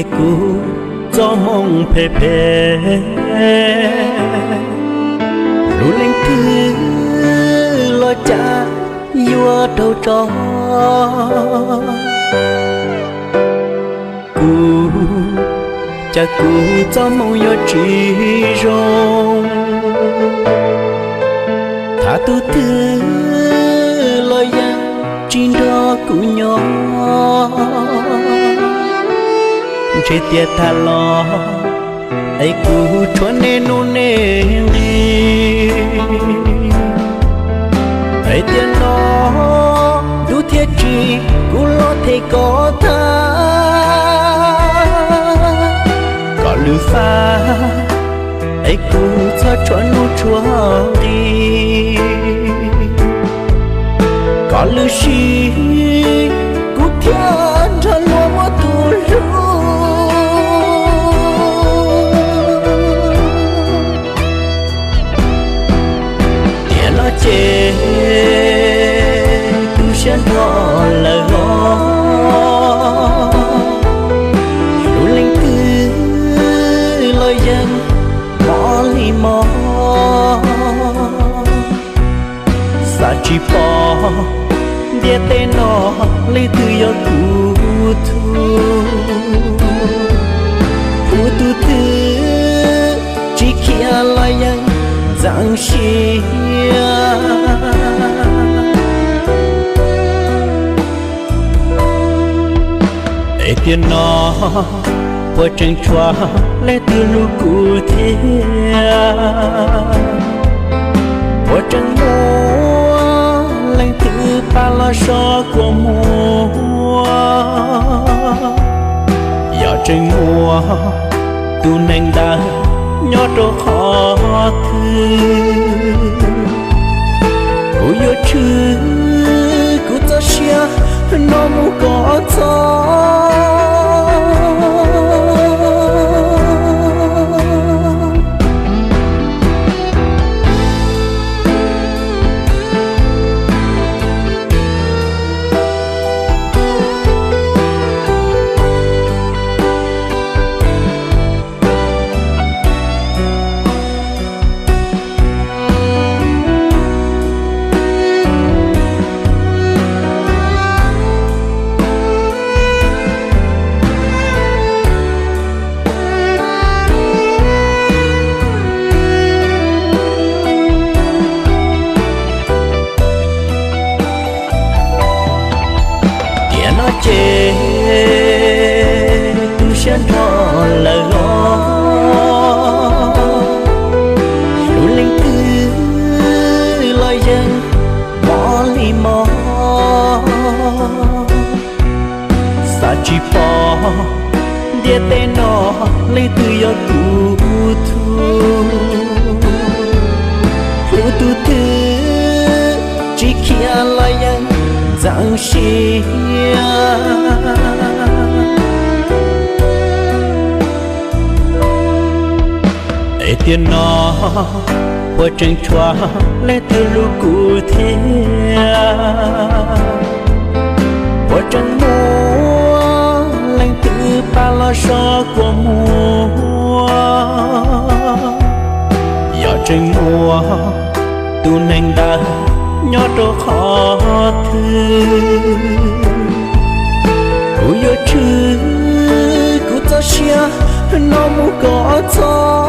Kuv txoj moo phem phem, lub leej twg los cas yuav raug tso. Kuv, cas kuv txoj moo yuav tsis zoo. Thab tus twg los yeej tsis nrog kuv nyob, ntshe tias tag los es kuv tshuav nej nuj nej nqi. Hais tias no dub thiab tsis, kuv los them koj tag, koj lwm faj es kuv txhob tshuav nuj tshuav nqi. Koj lwm sim kuv thiaj nrog luag muaj tus hlub. Tiam no ces tu siab nrho lawm os, lub leej twg los yeej mob li mob. Xav tsis pom ntiaj teb no leej twg yog kuv tug. Kuv tus twg tsis khiav los yeej ntxeev siab. Es tiam no puas tseem tshuav leej twg hlub kuv thiab? Puas tseem muaj leej twg pab los so kua muag? Yog tseem muaj tus neeg ntawd nyob rau qhov twg, kuv yuav tshwm kuv txoj sia no mus kom txog. Tiam no ces tu siab nrho lawm os, lub leej twg los yeej mob li mob. Xav tsis pom ntiaj teb no leej twg yog kuv tug. Kuv tus twg tsis khiav los yeej ntxeev siab. Es tiam no puas tseem tshuav leej twg hlub kuv thiab? Puas tseem muaj leej twg pab los so kua muag? Yog tseem muaj tus neeg ntawd nyob rau qhov twg, kuv yuav tshwm kuv txoj sia no mus kom txog.